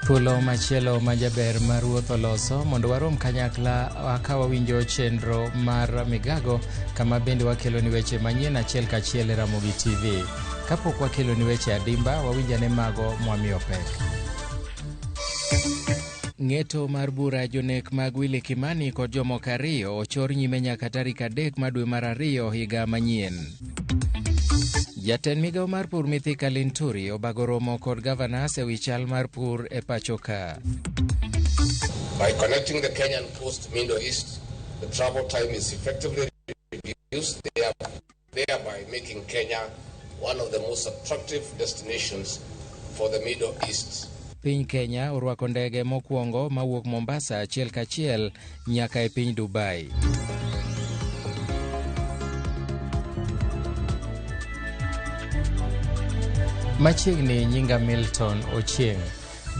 Thuolo machielo ma jaber ma ruoth oloso mondo warom kanyakla ka wawinjo chenro mar Migago kama bende wakelo ni weche manyien achiel kachiel e Ramogi TV. Kapok wakelo ni weche adimba, wawinjane mago mwamiyo pek. Ng'eto mar bura jonek mag Willy Kimani kod jomoko ariyo ochor nyime nyaka tarik 3 mar dwe mar 2 higa manyien. Jatend migawo mar pur Mithika Linturi obago romo kod governors ewi chal mar pur e pacho ka. By connecting the Kenyan coast to Middle East, the travel time is effectively reduced, thereby making Kenya one of the most attractive destinations for the Middle East. Piny Kenya orwako ndege mokwongo mawuok Mombasa achiel kachiel nyaka e piny Dubai. Machiegni nyinga Milton Ochieng.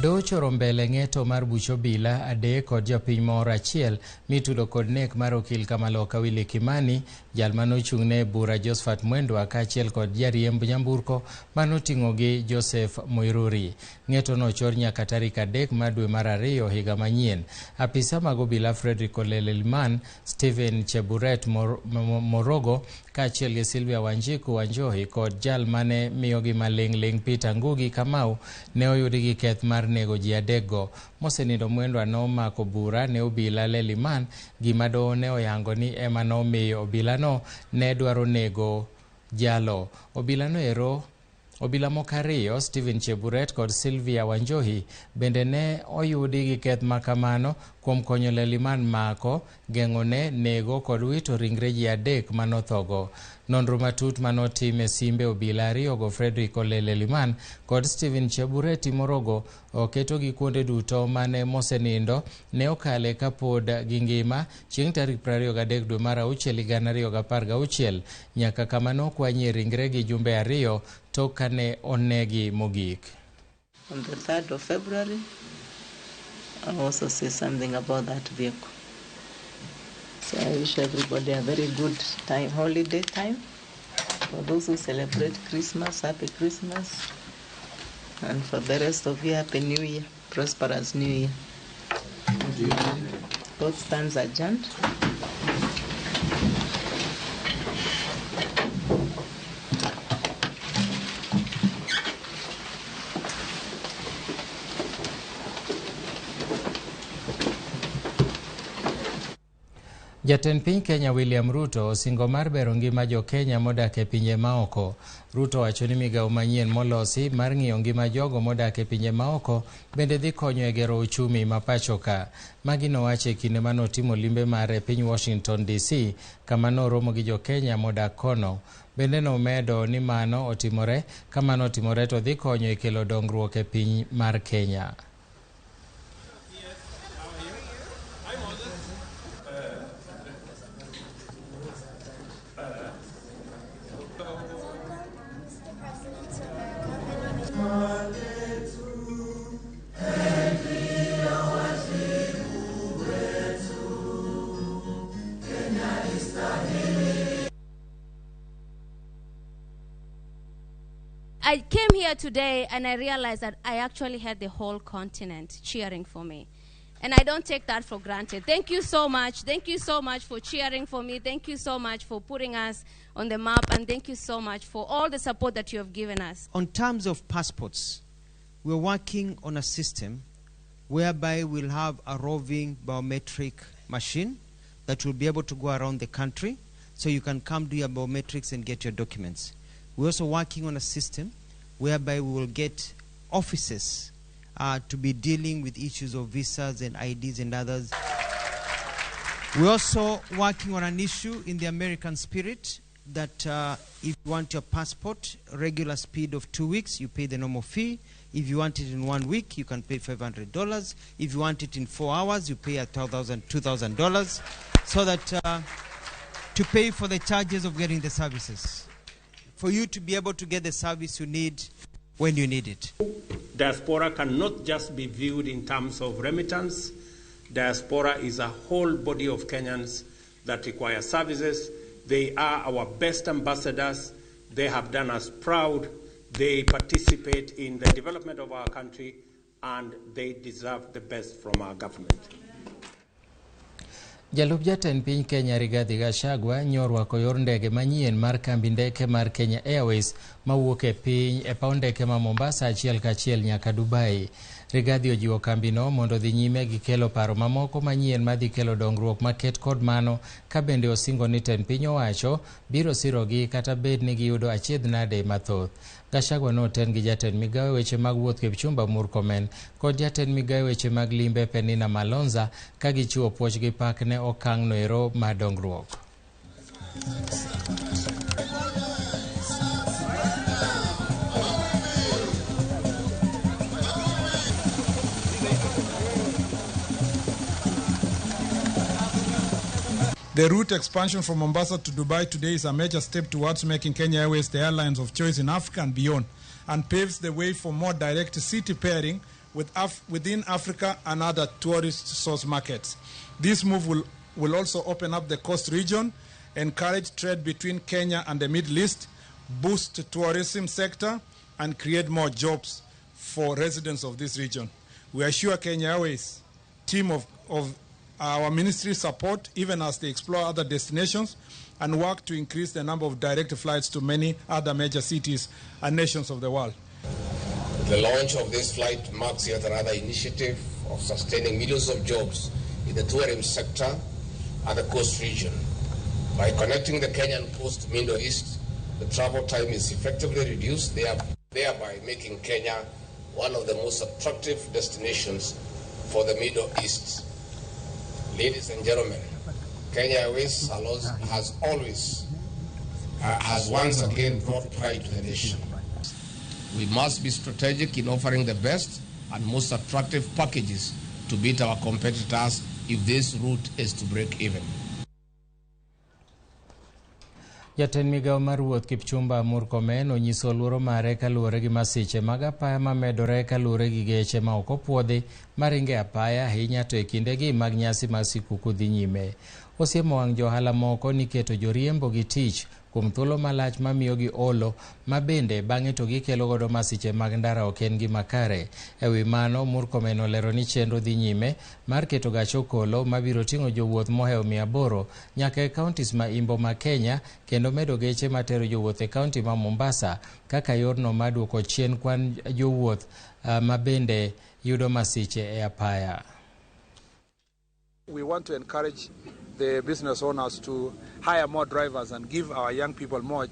Doho ochoro mbele ng'eto mar buch obila 3 kod jopiny moro achiel mitudo kod nek mar okil Kamaloka Willy Kimani, jal manochung'ne bura Josephat Mwendwa kaachiel kod jariemb nyamburko manoting'o gi Joseph Muiruri. Ng'eto no ochor nyaka tarik 3 mar dwe mar 2 higa manyien. Apisa mag obila Frederick Olele Liman, Stephen Cheburet Morogo kaachiel gi Sylvia Wanjiku Wanjohi kod jal mane miyogi maling' ling' Peter Ngugi Kamau ne oyudi gi keth mar nego ji 3 go. Mosenindo Mwendwa nomako bura ne obila Leliman, gima doho ne oyango ni ema nomiyo obilano ne dwaro nego jalo. Obilano ero obila moko 2, Stephen Cheburet kod Sylvia Wanjohi, bende ne oyudi gi keth makamano kuom konyo Leliman mako, geng'one, nego kod wito ringre ji 3 manothogo. Nonro matut manotim e simbe obila 2 go Frederick Olele Liman kod Stephen Cheburet Morogo oketogi kuonde duto mane mosenindo ne okale kapod gingima chieng' tarik 23 dwe mar 6 2016 nyaka kama nokwanyie ringre gi jumbe 2 tok kane onegi mogik. On the 3rd of February, I also say something about that vehicle. So I wish everybody a very good time, holiday time. For those who celebrate Christmas, happy Christmas. And for the rest of you, happy New Year, prosperous New Year. Both stands adjourned. Jatend piny Kenya William Ruto osingo mar bero ngima jo Kenya modak e pinje maoko. Ruto wacho ni migawo manyien molosi mar ng'iyo ngima jogo modak e pinje maoko bende dhi konyo e gero uchumi ma pacho ka. Magi nowacho e kinde manotimo limbe mare e piny Washington DC kama noromo gi jo Kenya modak kono. Bende nomedo ni mano otimore ka mano otimore to dhi konyo e kelo dongruok e piny mar Kenya. I came here today and I realized that I actually had the whole continent cheering for me. And I don't take that for granted. Thank you so much. Thank you so much for cheering for me. Thank you so much for putting us on the map. And thank you so much for all the support that you have given us. On terms of passports, we're working on a system whereby we'll have a roving biometric machine that will be able to go around the country so you can come do your biometrics and get your documents. We're also working on a system whereby we will get offices to be dealing with issues of visas and IDs and others. We're also working on an issue in the American spirit that if you want your passport, regular speed of 2 weeks, you pay the normal fee. If you want it in 1 week, you can pay $500. If you want it in 4 hours, you pay $1,000, $2,000, so that to pay for the charges of getting the services, for you to be able to get the service you need when you need it. Diaspora cannot just be viewed in terms of remittance. Diaspora is a whole body of Kenyans that require services. They are our best ambassadors. They have done us proud. They participate in the development of our country and they deserve the best from our government. Jalup jatend piny Kenya Rigathi Gachagua nyorwako yor ndege manyien mar kambi ndeke mar Kenya Airways mawuok e piny e paw ndeke ma Mombasa achiel kachiel nyaka Dubai. Rigathi ojiwo kambino mondo odhi nyime gi kelo paro mamoko manyien madhi kelo dongruok maket kod mano ka bende osingo ni tend piny owacho biro sirogi kata bed ni giyudo achiedh nade mathoth. Gachagua noten gi jatend migawo e weche mag wuoth Kipchumba Murkomen kod jatend migawo e weche mag limbe Penina Malonza ka gichiwo puoch gi pak ne okang' noero mar dongruok. The route expansion from Mombasa to Dubai today is a major step towards making Kenya Airways the airlines of choice in Africa and beyond, and paves the way for more direct city pairing with within Africa and other tourist source markets. This move will also open up the coast region, encourage trade between Kenya and the Middle East, boost the tourism sector, and create more jobs for residents of this region. We assure Kenya Airways team of our ministry support even as they explore other destinations and work to increase the number of direct flights to many other major cities and nations of the world. The launch of this flight marks yet another initiative of sustaining millions of jobs in the tourism sector and the coast region. By connecting the Kenyan coast to Middle East, the travel time is effectively reduced, thereby making Kenya one of the most attractive destinations for the Middle East. Ladies and gentlemen, Kenya Airways has once again brought pride to the nation. We must be strategic in offering the best and most attractive packages to beat our competitors if this route is to break even. Jatend migawo mar wuoth Kipchumba Murkomen onyiso luoro mare kaluwore gi masiche mag apaya mamedore kaluwore gi geche ma ok opuodhi maringo e apaya ahinya to e kindegi mag nyasi mag sikuku dhi nyime. Osiemo wang' johala moko ni keto joriembo gi tich kuom thuolo malach mamiyogi olo ma bende bang'e to gikelo godo masiche mag ndara ok en gima kare. E wi mano, Murkomen olero ni chenro dhi nyime mar keto gach okolo mabiro ting'o jowuoth mohewo 800 nyaka e kauntis ma imbo ma Kenya kendo medo geche matero jowuoth e kaunti ma Mombasa kaka yorno mar duoko chien kwan jowuoth ma bende yudo masiche e apaya. We want to encourage the business owners to hire more drivers and give our young people more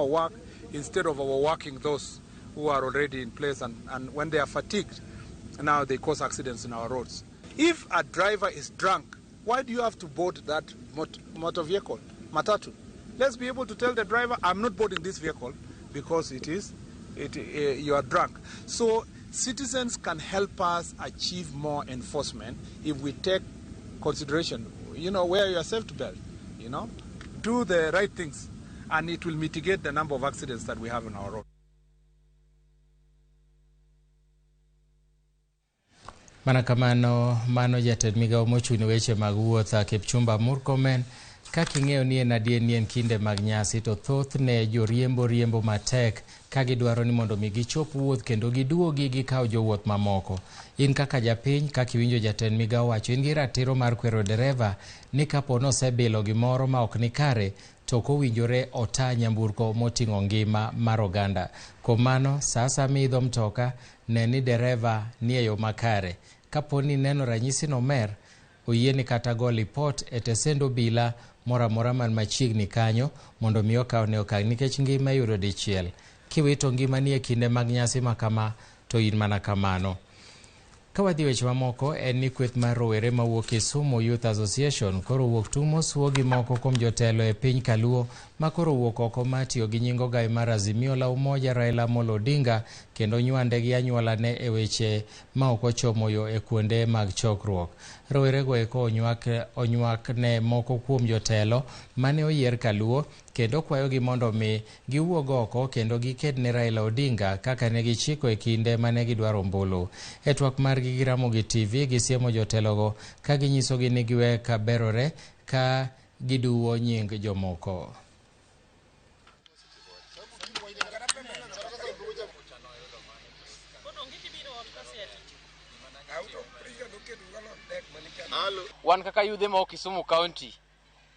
work instead of overworking those who are already in place, and when they are fatigued, now they cause accidents in our roads. If a driver is drunk, why do you have to board that motor vehicle, matatu? Let's be able to tell the driver, I'm not boarding this vehicle because you are drunk. So citizens can help us achieve more enforcement if we take consideration. You know, wear your safety belt, you know, do the right things, and it will mitigate the number of accidents that we have on our road. Mana kamano, mano jatend migawo mochung' ne weche mag wuoth Kipchumba Murkomen. Kaka ing'eyo ni en adier ni en kinde mag nyasi to thothne joriembo riembo matek ka gidwaro ni mondo mi gichop wuoth kendo giduogi gikaw jowuoth mamoko. In kaka japiny, kaka iwinjo jatend migawo wacho, in gi ratiro mar kwero dereva ni kapo nosebilo gimoro ma ok ni kare to ok owinjore ota nyamburko moting'o ngima mar oganda. Kuom mano, sa asaya miidho mtoka, ne ni dereva ni e yo makare. Kapo ni ineno ranyisi nomer, oyieni kata go lipot e tesend obila moro amora man machiegni kanyo mondo mi okawne okang' nikech ngima iyudo dichiel. Kiwito ngimani e kinde mag nyasi ma kama to in mana kamano. Ka wadhi weche mamoko en ni kweth mar rowere mawuok Kisumu Youth Association koro wuok tung' mosuo gi moko kuom jotelo e piny Kaluo ma koro wuok oko mar tiyo gi nying ogai mar Azimio la Umoja Raila Amolo Odinga kendo nywande gi anyuolane e weche ma ok ochomo yo e kuonde mag chokruok. Rowerego eko onywak ne moko kuom jotelo mane oyier Kaluo kendo kwayogi mondo mi giwuog oko kendo giked ne Raila Odinga kaka ne gichiko e kinde mane gidwaro ombulu. E twak margi gi Ramogi TV gisiemo jotelogo ka ginyisogi ni giwe ka berore ka giduwo nying jomoko. Wan kaka yudhe ma Kisumu County,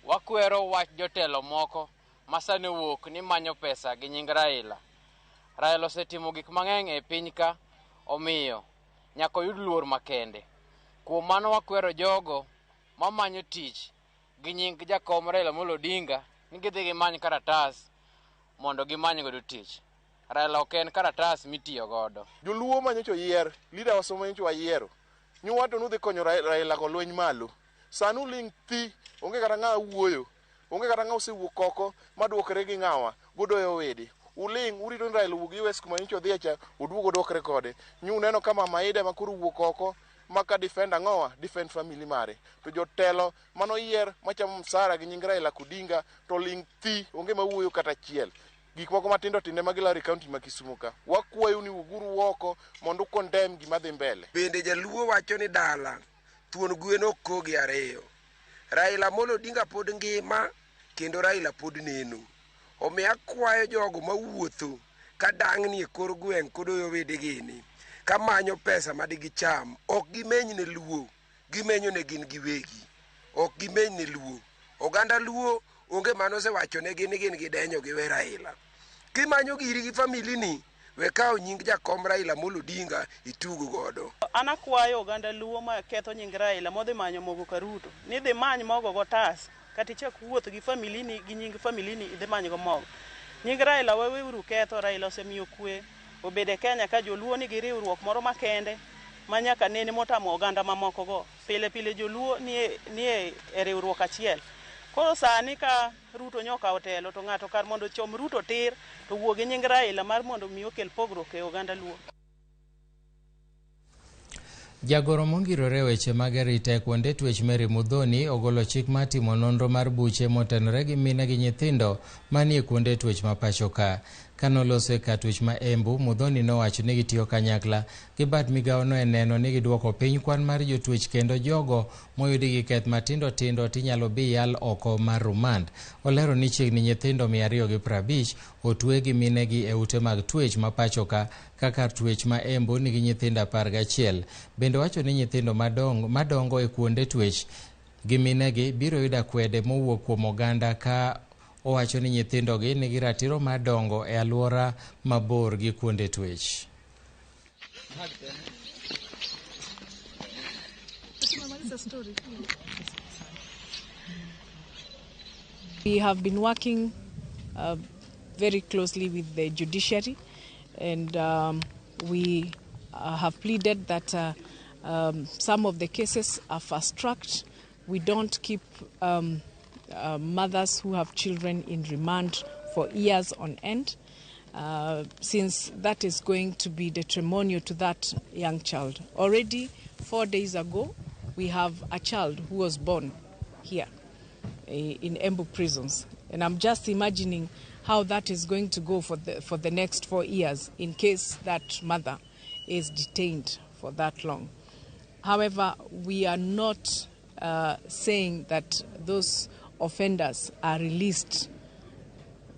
wakwero wach jotelo moko ma sani owuok ni manyo pesa gi nying Raila. Raila osetimo gik mang'eny e piny ka, omiyo nyaka oyud luor makende. Kuom mano wakwero jogo mamanyo tich gi nying jakom Raila Amolo Odinga ni gidhi gimany karatas mondo gimany godo tich. Raila ok en karatas mitiyo godo. Joluo manyocha oyier, leader wa manyocha wayiero. Nyuwato nudhi konyo Raila go lweny malo. Sani uling' thi, onge kata ng'a wuoyo, onge kata ng'a osewuok oko maduokre gi ng'awa, godoyo wede. Uling' urito ni Raila owuog US kuma nyocha odhiye cha, oduog oduokre kode. Nyu uneno ka Mama Ida ma koro owuok oko maka defend ang'owa, defend family mare. To jotelo manoyier machamo msara gi nying Raila Odinga to ling' thi, onge mawuoyo kata achiel. Gik moko matindo tindo ema gilaro e kaunti ma Kisumu ka. Wakwayo ni wuoguru oko mondo ukondem gima dhi mbele. Bende jaluo wacho ni dala thuon gwen ok kogi ariyo. Raila Amolo Odinga pod ngima kendo Raila pod neno. Omiyo akwayo jogo mawuotho ka dang'ni e kor gweng' kodoyo wedegini ka manyo pesa madigicham, ok gimeny ne luo, gimenyo ne gin giwegi. Ok gimeny ne luo. Oganda luo onge manosewacho negi ni gin gidenyo giwe Raila. Kimanyo giri gi famili ni, we kawo nying jakom Raila Amolo Odinga itug godo. An akwayo oganda luo ma ketho nying Raila modhi manyo mogo ka Ruto ni dhi many mogo gotas kata ichak wuoth gi famili ni gi nying famili ni idhi many go mogo. Nying Raila waweuru ketho, Raila osemiyo kwe obedo e Kenya ka joluo nigi riwruok moro makende ma nyaka nene motamo oganda mamoko go. Pile pile joluo nie e riwruok achiel. Koro sani ka Ruto nyokawo telo to ng'ato kar mondo ochom Ruto tir to wuo gi nying Raila mar mondo mi okel pogruok e oganda luo. Jagoro mongirore weche mag arita e kuonde twech Mary Muthoni ogolo chik mar timo nonro mar buche motenore gi mine gi nyithindo manie kuonde twech ma pacho ka. Kanoloso e kar twech ma Embu, Muthoni nowacho ni gitiyo kanyakla gi bad migawono e neno ni giduoko piny kwan mar jotwech kendo jogo moyudi gi keth matindo tindo tinyalo bi yal oko mar rumand. Olero ni chiegni nyithindo 250 otwe gi minegi e ute mag twech ma pacho ka kaka twech ma Embu nigi nyithindo 11. Bende wacho ni nyithindo madongo e kuonde twech gi minegi biro yudo akwede mowuok kuom oganda ka owacho ni nyithindogi nigi ratiro mar dongo e alwora mabor gi kuonde twech. We have been working very closely with the judiciary, and we have pleaded that some of the cases are fast-tracked. We don't keep mothers who have children in remand for years on end, since that is going to be detrimental to that young child. Already 4 days ago, we have a child who was born here in Embu prisons. And I'm just imagining how that is going to go for the next 4 years in case that mother is detained for that long. However, we are not saying that those offenders are released.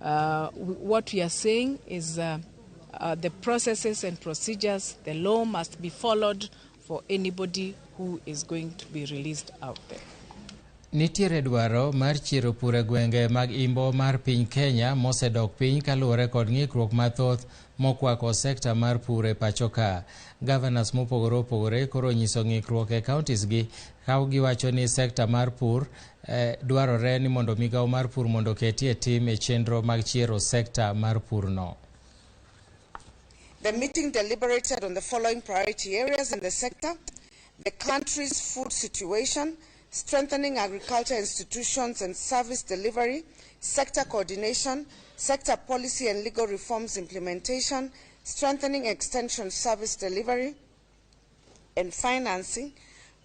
What we are saying is the processes and procedures, the law must be followed for anybody who is going to be released out there. Nitiere dwaro mar chiero pur e gwenge mag imbo mar piny Kenya mosedok piny kaluwore kod ng'ikruok mathoth mokwako sekta mar pur e pacho ka. Governors mopogore opogore koro onyiso ng'ikruok e counties gi ka giwacho ni sekta mar pur dwarore ni mondo migawo mar pur mondo oketie tim e chenro mag chiero sekta mar pur no. The meeting deliberated on the following priority areas in the sector: the country's food situation, strengthening agriculture institutions and service delivery, sector coordination, sector policy and legal reforms implementation, strengthening extension service delivery and financing,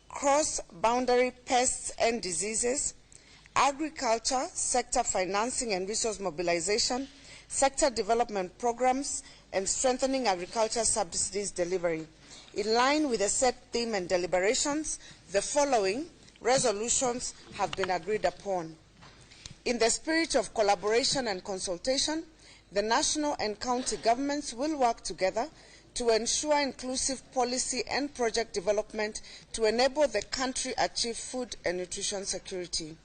cross-boundary pests and diseases, agriculture, sector financing and resource mobilization, sector development programs, and strengthening agriculture subsidies delivery. In line with the set theme and deliberations, the following resolutions have been agreed upon. In the spirit of collaboration and consultation, the national and county governments will work together to ensure inclusive policy and project development to enable the country achieve food and nutrition security.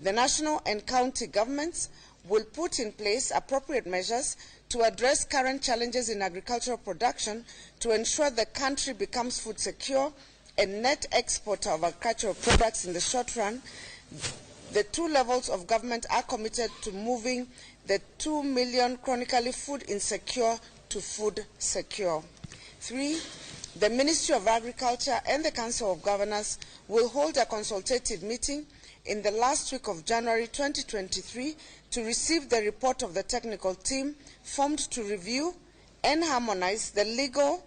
The national and county governments will put in place appropriate measures to address current challenges in agricultural production to ensure the country becomes food secure and net exporter of agricultural products in the short run. The two levels of government are committed to moving the 2 million chronically food insecure to food secure. 3, the Ministry of Agriculture and the Council of Governors will hold a consultative meeting in the last week of January 2023 to receive the report of the technical team formed to review and harmonize the legal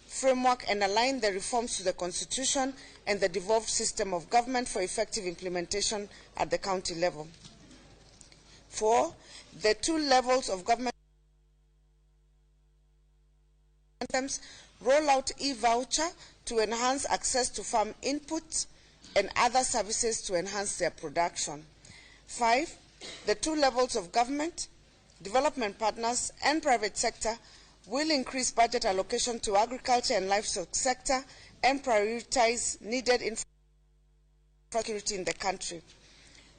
framework and align the reforms to the Constitution and the devolved system of government for effective implementation at the county level. 4, the two levels of government roll out e-voucher to enhance access to farm inputs and other services to enhance their production. 5, the two levels of government, development partners, and private sector will increase budget allocation to agriculture and livestock sector and prioritize needed infrastructure in the country.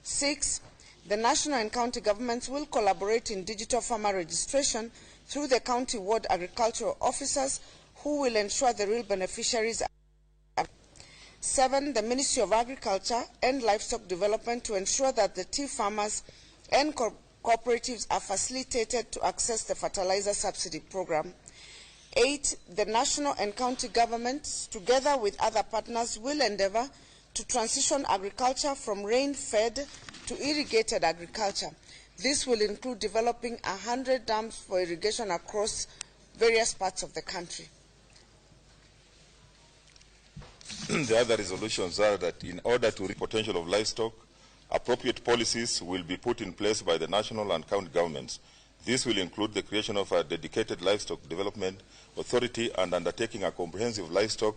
6, the national and county governments will collaborate in digital farmer registration through the county ward agricultural officers who will ensure the real beneficiaries. 7, the Ministry of Agriculture and Livestock Development to ensure that the tea farmers and cooperatives are facilitated to access the fertilizer subsidy program. 8, the national and county governments, together with other partners, will endeavor to transition agriculture from rain-fed to irrigated agriculture. This will include developing 100 dams for irrigation across various parts of the country. The other resolutions are that in order to reach potential of livestock, appropriate policies will be put in place by the national and county governments. This will include the creation of a dedicated livestock development authority and undertaking a comprehensive livestock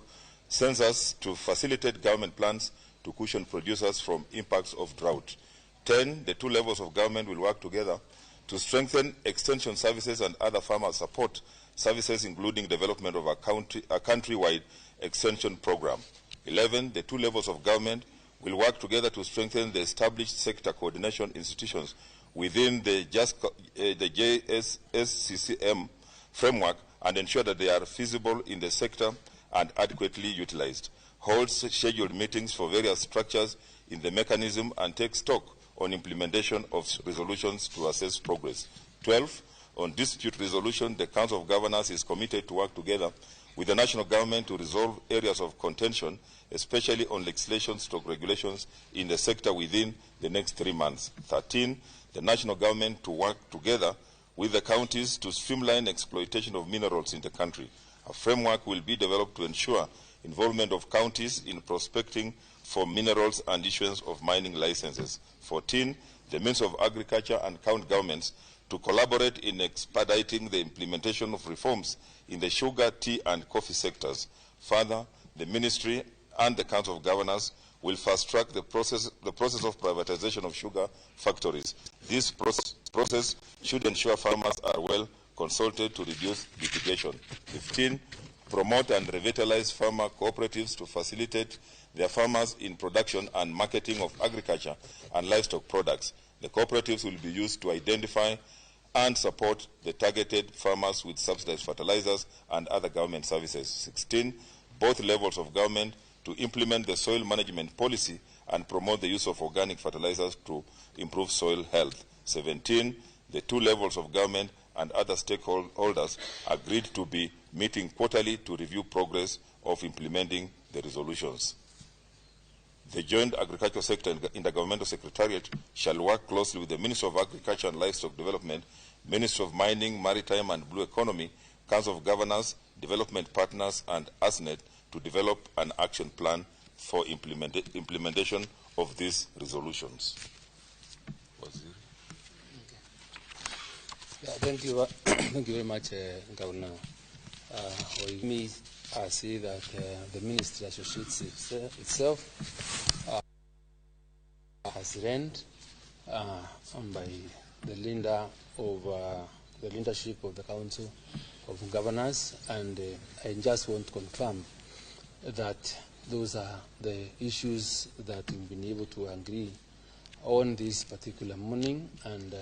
census to facilitate government plans to cushion producers from impacts of drought. 10, the two levels of government will work together to strengthen extension services and other farmer support services, including development of a countrywide extension program. 11, the two levels of government will work together to strengthen the established sector coordination institutions within the JSSCCM framework and ensure that they are feasible in the sector and adequately utilized. Holds scheduled meetings for various structures in the mechanism and take stock on implementation of resolutions to assess progress. 12, on dispute resolution, the Council of Governors is committed to work together with the national government to resolve areas of contention, especially on legislation stroke regulations in the sector within the next 3 months. 13, the national government to work together with the counties to streamline exploitation of minerals in the country. A framework will be developed to ensure involvement of counties in prospecting for minerals and issuance of mining licenses. 14, the Ministry of Agriculture and county governments to collaborate in expediting the implementation of reforms in the sugar, tea, and coffee sectors. Further, the Ministry and the Council of Governors will fast-track the process of privatization of sugar factories. This process should ensure farmers are well consulted to reduce litigation. 15, promote and revitalize farmer cooperatives to facilitate their farmers in production and marketing of agriculture and livestock products. The cooperatives will be used to identify and support the targeted farmers with subsidized fertilizers and other government services. 16, both levels of government to implement the soil management policy and promote the use of organic fertilizers to improve soil health. 17, the two levels of government and other stakeholders agreed to be meeting quarterly to review progress of implementing the resolutions. The Joint Agricultural Sector Intergovernmental Secretariat shall work closely with the Ministry of Agriculture and Livestock Development, Ministry of Mining, Maritime and Blue Economy, Council of Governors, Development Partners and ASNET to develop an action plan for implementation of these resolutions. Yeah, thank you. Thank you very much, Governor. Me, I see that the ministry associates itself has rent by the lender of the leadership of the Council of Governors, and I just want to confirm that those are the issues that we've been able to agree on this particular morning, and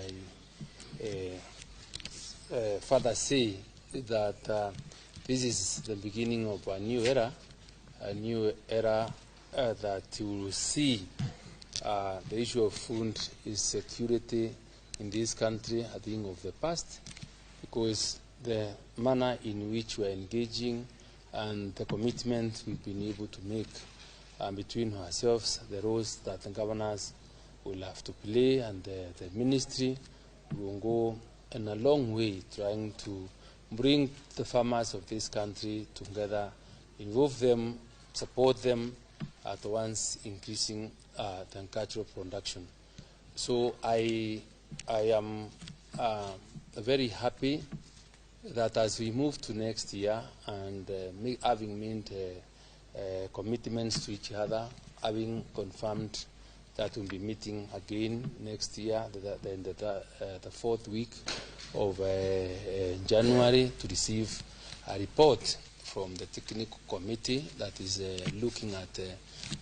I further say that this is the beginning of a new era that you will see the issue of food insecurity in this country a thing of the past, because the manner in which we are engaging and the commitment we've been able to make between ourselves, the roles that the governors will have to play and the ministry will go in a long way trying to bring the farmers of this country together, involve them, support them at once increasing the agricultural production. So I am very happy that as we move to next year and having made commitments to each other, having confirmed that we'll be meeting again next year, the fourth week of January, to receive a report from the technical committee that is looking at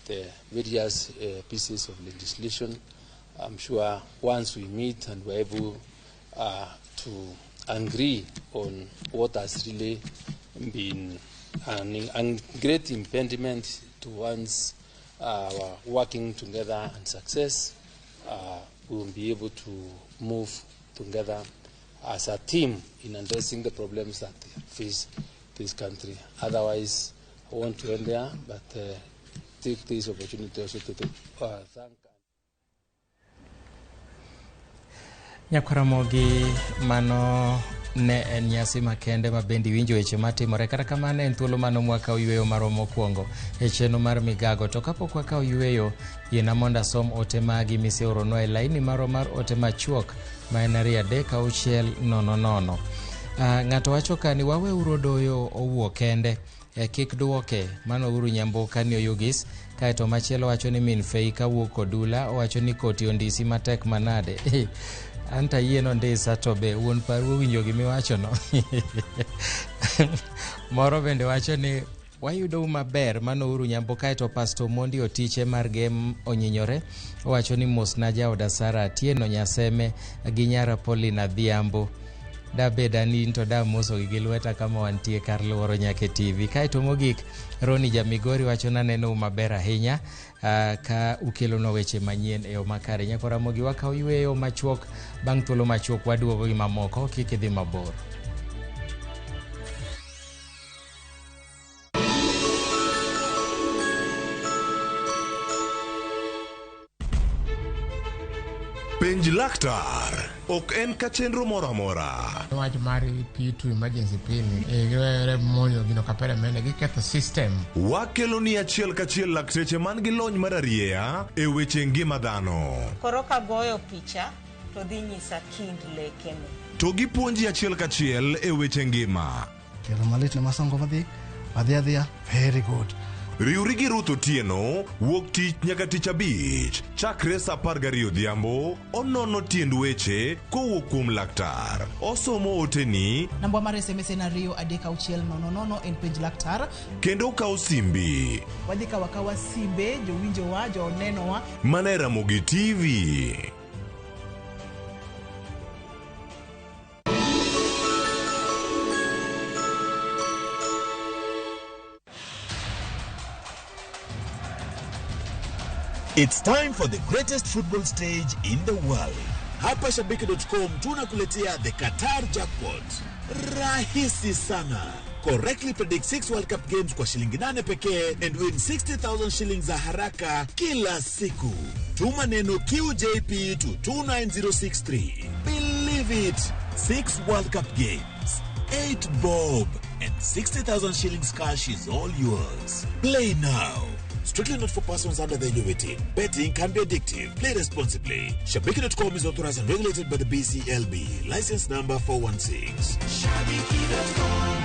the various pieces of legislation. I'm sure once we meet and we're able to agree on what has really been a great impediment to one's our working together and success, we will be able to move together as a team in addressing the problems that face this country. Otherwise, I want to end there, but take this opportunity also to thank. Nyakwaramogi mano ne en nyasi makende ma bende iwinjo weche matimore. Kata kamano en thuolo mano mwakawo yweyo marwa mokwongo e chenro mar migago. To kapok wakawo yweyo, yiena mondo asom ote magi miseoronwa e laini marwa mar ote machuok ma en 2 3 6 0 0. Ng'ato wacho ka ni waweuru doyo owuo kende, kik duoke. Mano Uhuru Nyamboka ni Oyugis. Kaeto machielo wacho ni min Fei kawuok Odula, owacho ni koti ondisi matek manade. Anta yie nondisa to be wuon paru owinjo gimiwachono. Moro bende wacho ni wayudou maber, mano Uhuru Nyamboka. Kaeto Pastor Mondi Otiche mar Gem Onyinyore owacho ni mosna jaoda Sara Atieno Nyaseme gi nyara Paulina Adhiambo. Dabed an in to damosogi gi lweta kama wantie kar luoro nyaka e TV. Kaeto mogik, Roni Jamigori wacho nanenou maber ahinya ka ukelonwa weche manyien e yo makare. Nyakwa Ramogi wakawo yweyo machuok, bang' thuolo machuok waduogo gi mamoko, kik idhi mabor. Penj laktar ok en ka chenro moro amora. Wach mar P2 emergency pin giwere monjo gino kapere mende giketho system. Wakelo ni achiel kachiel lakteche man gi lony mar arieya e weche ngima dhano. Koro kagoyo picha to dhi nyisa kind lekene. To gipuonji achiel kachiel e weche ngima. Tielo malit ne masongo madhi adhiya very good. Riwri gi Ruth Otieno wuok tich nyaka tich abich chakre saa 12 odhiambo. Onono tiend weche kowuok kuom laktar. Osomo oteni. Namba mar SMS en 2 3 6 0 0 en penj laktar. Kendo okawo simbi. Wadhi kawo akawa simbe jowinjowa jonenowa. Mana e Ramogi TV. It's time for the greatest football stage in the world. Hapa Shabiki.com tunakuletea the Qatar Jackpot. Rahisi sana. Correctly predict 6 World Cup games kwa shilingi 8 pekee and win 60,000 shillings za haraka kila siku. Tuma neno QJP to 29063. Believe it. 6 World Cup games, 8 bob and 60,000 shillings cash is all yours. Play now. Strictly not for persons under the age of 18. Betting can be addictive. Play responsibly. Shabiki.com is authorized and regulated by the BCLB. License number 416. Shabiki.com.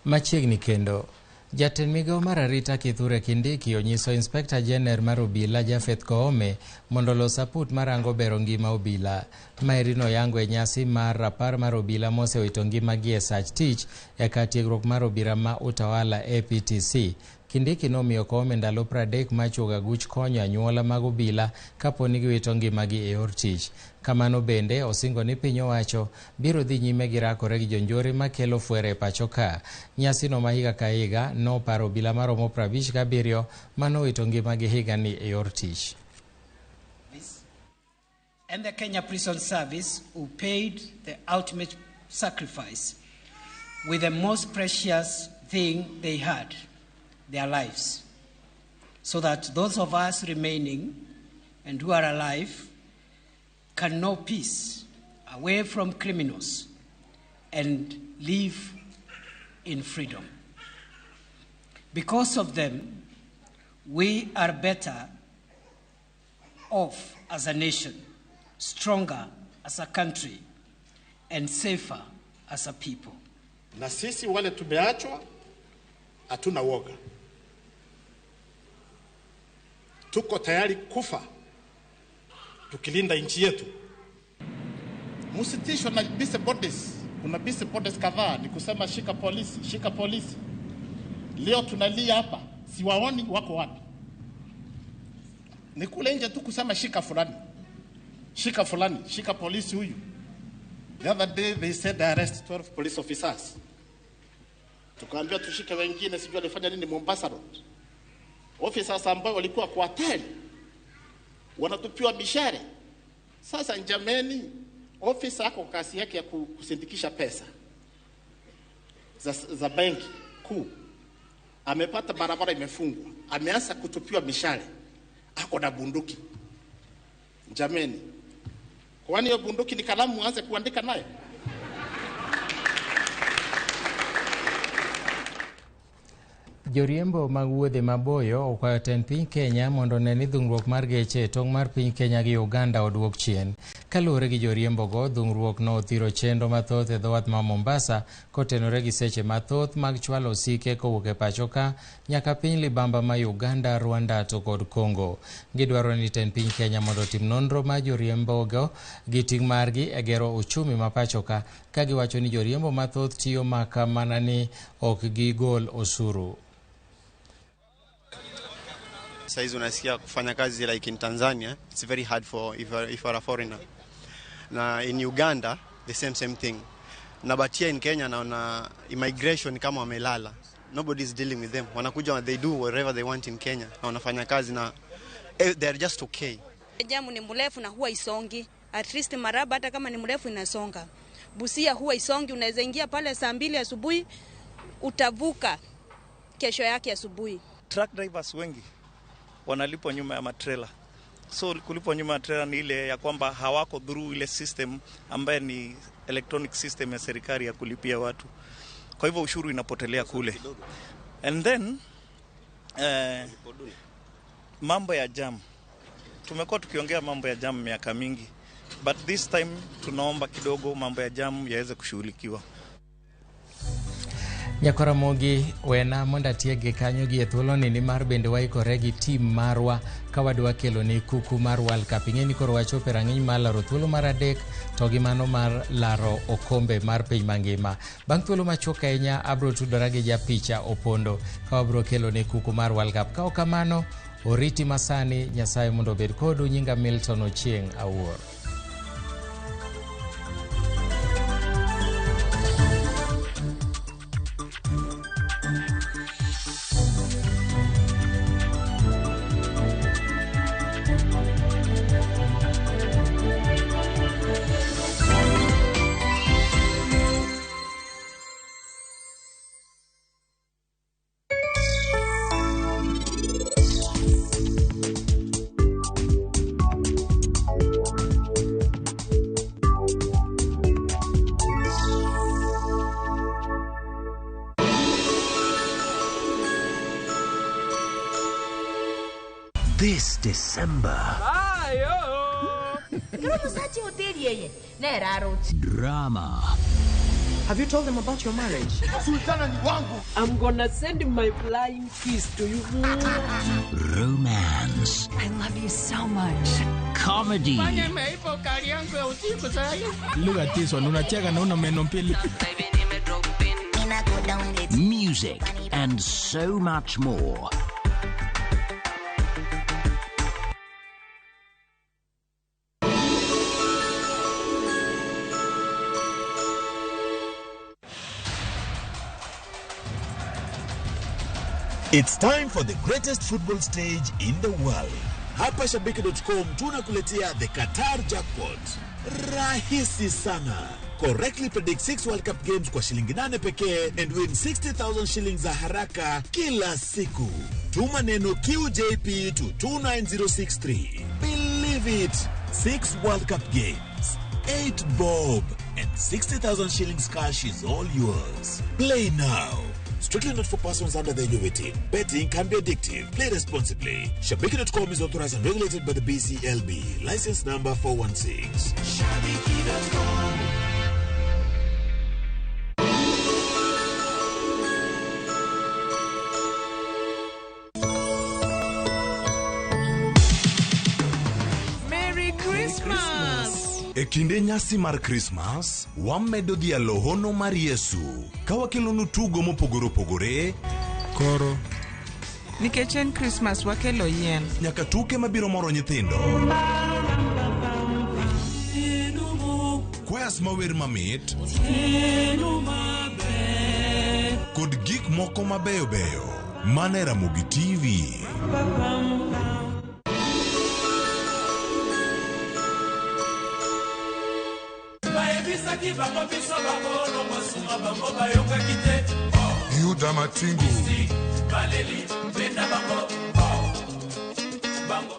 Machiegni kendo. Jatend migao mar arita Kithure Kindiki onyiso Inspector General mar obila Japheth Koome mondo olos aput marango bero ngima obila. Maeri noyango e nyasi mar rapar mar obila mosewito ngimagi e sach tich e kar tiegruok mar obila ma Utawala APTC. Kindiki nomiyo Koome ndalo 30 mar chuogo aguch konyo anyuola mag obila kapo ni giwito ngimagi e yor tich. Kamano bende osingo ni piny owacho biro dhi nyime gi rakore gi jonjore makelo fwere e pacho ka. Nyasino ma higa ka higa noparo obila maromo 57 manowito ngimagi higani e yor tich. And the Kenya Prison Service, who paid the ultimate sacrifice with the most precious thing they had, their lives, so that those of us remaining and who are alive can know peace away from criminals and live in freedom. Because of them, we are better off as a nation, stronger as a country, and safer as a people. Na sisi wale tumeachwa hatuna woga. Tuko tayari kufa tukilinda nchi yetu. Msitishwe na busy bodies. Kuna busy bodies kadhaa ni kusema shika polisi, shika polisi. Leo tunalia hapa, siwaoni wako wapi? Ni kule nje tu kusema shika fulani. Shika fulani, shika polisi huyu. The other day they said they arrest 12 police officers. Tukaambiwa tushike wengine, sijui walifanya nini Mombasa Road. Officers ambao walikuwa kwa hatari wanatupiwa mishare. Sasa jameni, officer ako kazi yake ya kusindikisha pesa za benki kuu, amepata barabara imefungwa, ameanza kutupiwa mishale, ako na bunduki. Jameni, kwani hiyo bunduki ni kalamu aanze kuandika nayo? Joriembo mag wuodhe maboyo okwayo tend piny Kenya mondo one ni dhungruok mar geche e tong' mar piny Kenya gi Uganda oduok chien. Kaluwore gi joriembogo, dhungruok no othiro chenro mathoth e dho wath ma Mombasa kotenore gi seche mathoth mag chwalo osike kowuok e pacho ka nyaka piny libamba ma Uganda, Rwanda to kod Congo. Gidwaro ni tend piny Kenya mondo otim nonro mar joriembogo gi ting' margi e gero uchumi ma pacho ka, ka giwacho ni joriembo mathoth tiyo maka mana ni ok gigol osuru. Saizi unasikia kufanya kazi like in Tanzania, it's very hard for if you are a foreigner. Na in Uganda, the same thing. Na but here in Kenya naona immigration kama wamelala. Nobody is dealing with them. Wanakuja, they do whatever they want in Kenya. Na wanafanya kazi na they are just okay. Jamu ni mrefu na huwa isongi. At least Maraba hata kama ni mrefu inasonga. Busia huwa isongi, unaweza ingia pale saa 2 asubuhi utavuka kesho yake asubuhi. Truck drivers wengi wanalipwa nyuma ya matrela. So kulipwa nyuma ya trailer ni ile ya kwamba hawako through ile system ambaye ni electronic system ya serikali ya kulipia watu. Kwa hivyo ushuru inapotelea kule. And then mambo ya jam. Tumekuwa tukiongea mambo ya jam miaka mingi, but this time tunaomba kidogo mambo ya jam yaweze kushughulikiwa. Nyakoramogi wena mondo atiege kanyo gi e thuoloni nimar bende waikore gi tim marwa ka wadwa kelo ni kuku mar World Cup. Ing'e ni koro wachopo e rang'iny mar laro thuolo mar 3 to gi mano mar laro okombe mar piny mangima. Bang' thuolo machuok ahinya abro tudora gi japicha Opondo ka wabro kelo ni kuku mar World Cup. Ka ok kamano, oriti masani, Nyasaye mondo obed kodu. Nyinga Milton Ochieng' Awuor. This December. Drama. Have you told them about your marriage? Sultana ni wangu. I'm gonna send my flying kiss to you. Romance. I love you so much. Comedy. Look at this one, unacheka na una meno mbili. Music and so much more. It's time for the greatest football stage in the world. Hapa Shabiki.com tunakuletea the Qatar Jackpot. Rahisi sana. Correctly predict 6 World Cup games kwa shilingi 8 pekee and win 60,000 shillings za haraka kila siku. Tuma neno QJP to 29063. Believe it. 6 World Cup games, 8 bob and 60,000 shillings cash is all yours. Play now. Strictly not for persons under the age of 18. Betting can be addictive. Play responsibly. Shabiki.com is authorized and regulated by the BCLB. License number 416. Shabiki.com. Merry Christmas! E kinde nyasi mar Krismas, wamedo dhialo hono mar Yesu ka wakelonu tugo mopogore opogore. Koro Nikech en Krismas wakelo yien. Nyaka tuke mabiro moro nyithindo. Kwayas mawer mamit kod gik moko mabeyo beyo mana e Ramogi TV. Yuda Matingu.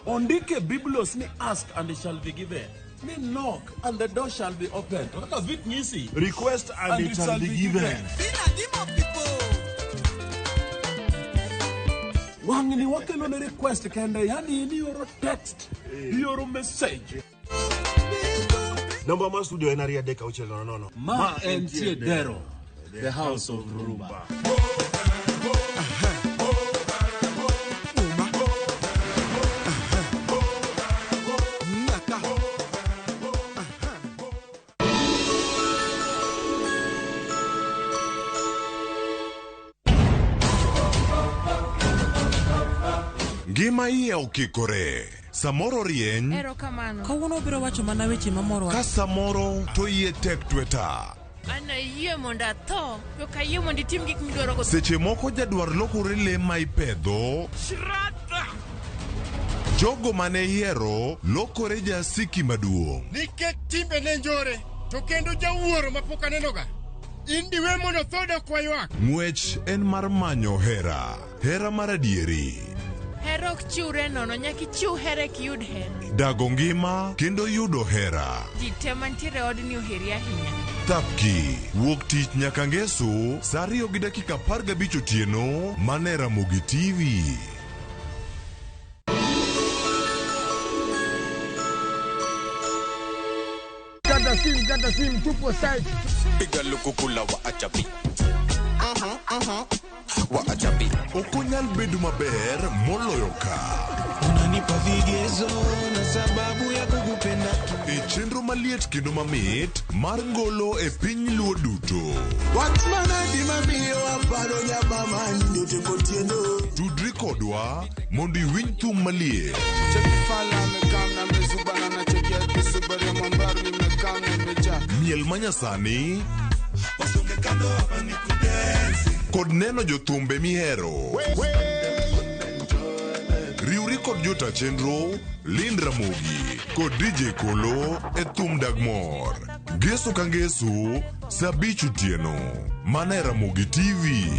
Ondike Biblos ni ask and it shall be given. Ni knock and the door shall be opened. Kaka vit nyisi. Request and it shall be given. Wang'ni wakelo ne request kende, yani in ioro text, ioro message. Namba mar studio en 23600. Ma entie Dero, the house of Rumba. Ngima iye okikore. Samoro rieny, Erokamano. Kawuono obiro wacho mana weche mamorowa. ka samoro to iye tek tweta. An ayie mondo atho, to ok ayie mondo itim gik midwaro go. Seche moko jadwar lokore le ma ipedho. Jogo mane ihero lokore jasiki maduong'. Nikech timbe ne njore, to kendo jawuoro mapok anenoga. In diwe mondo tho dok waywak. Ng'wech en mar manyo hera. Hera mar adieri. Hera ok chiwre nono, nyaka ichiw hera eka iyud hera. Dago ngima kendo yudo hera. Ji te mantiere e odni oheri ahinya. Thapki wuok tich nyaka ngeso saa 2:15 otieno mana e Ramogi TV. Kata sim, tupo site. Piga lukukula wa achapi. Wa achapi. Ok onyal bedo maber moloyo ka. Unanipa vigezo na sababu ya kukupenda. E chenro maliet kendo mamit mar ngolo e piny Luo duto. Wach manadi mamiyo aparo nyamama nyote gotieno. Tudri kodwa mondo iwinj thum maliet. Miel manyasani kod neno jothumbe mihero. Riwri kod jota chenro Lind Ramogi kod DJ Kolo e thum dag mor. Ngeso ka ngeso saa 5 otieno mana e Ramogi TV.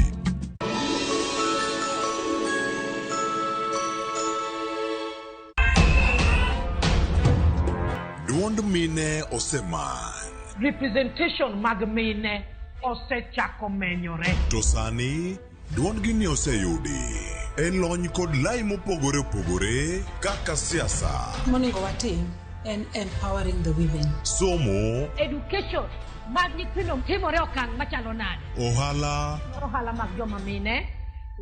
Duond mine oseman. Representation mag mine osechako menyore. To sani duondgi ni oseyudi e lony kod lai mopogore opogore kaka siasa, Monego watim En empowering the women. Somo, Education mag nyithindo timore okang' machalo nade? Ohala, Ohala mag joma mine,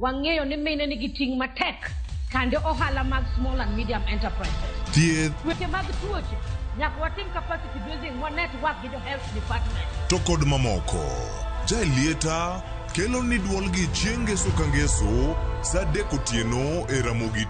wang'eyo ni mine nigi ting' matek kande ohala mag small and medium enterprises. Thieth, Weche mag tuoche, nyaka watim capacity building wa network gi jo health department. To kod mamoko. Jaelieta kelo ni duolgi chieng' ngeso ka ngeso sa 3 otieno e Ramogi.